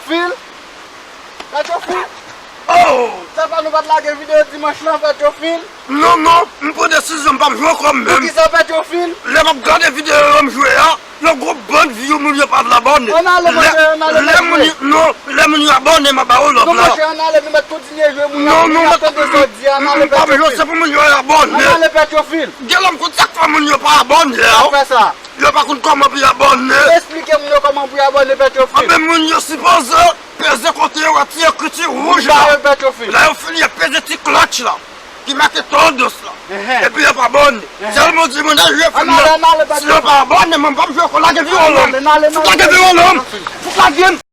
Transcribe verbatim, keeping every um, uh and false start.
Fil? Petrofil? Oh! Sa fè nou pa t lage videyo dimanch lan, Petrofil? Non, non, m pran desizyon, m p ap jwe ankò menm. Poukisa, Petrofil? Lè m ap gade videyo yo m jwe a, yon gwo bann view moun yo pa vle abòne. Ann ale, monchè, ann ale, lè moun yo, non, lè moun yo abòne, m ap ba yo lòt la. Non, monchè, ann ale, nou mèt kontinye jwe, moun yo ap tande sa w di a, ann ale, Petrofil. Non, non, m p ap jwe, se pou moun yo abòne. Ann ale, Petrofil. Gen lè m konn sa k fè moun yo pa abòne a. Sa fè sa. Yo pa konn kòman pou y abòne. Esplike moun yo kòman pou y abòne, Petrofil. Anben, moun yo sipoze peze kote yo wè ti ekriti wouj la. Ba yo, Petrofil. Lè yo fini, y ap peze ti klòch la ki make Tandans la. Epi y ap abòne. Sèlman di moun nan jwe fim nan. Si yo pa abòne, mwen m p ap jwe ankò, lage videyo lan. Fout lage videyo lan. Fout lage m.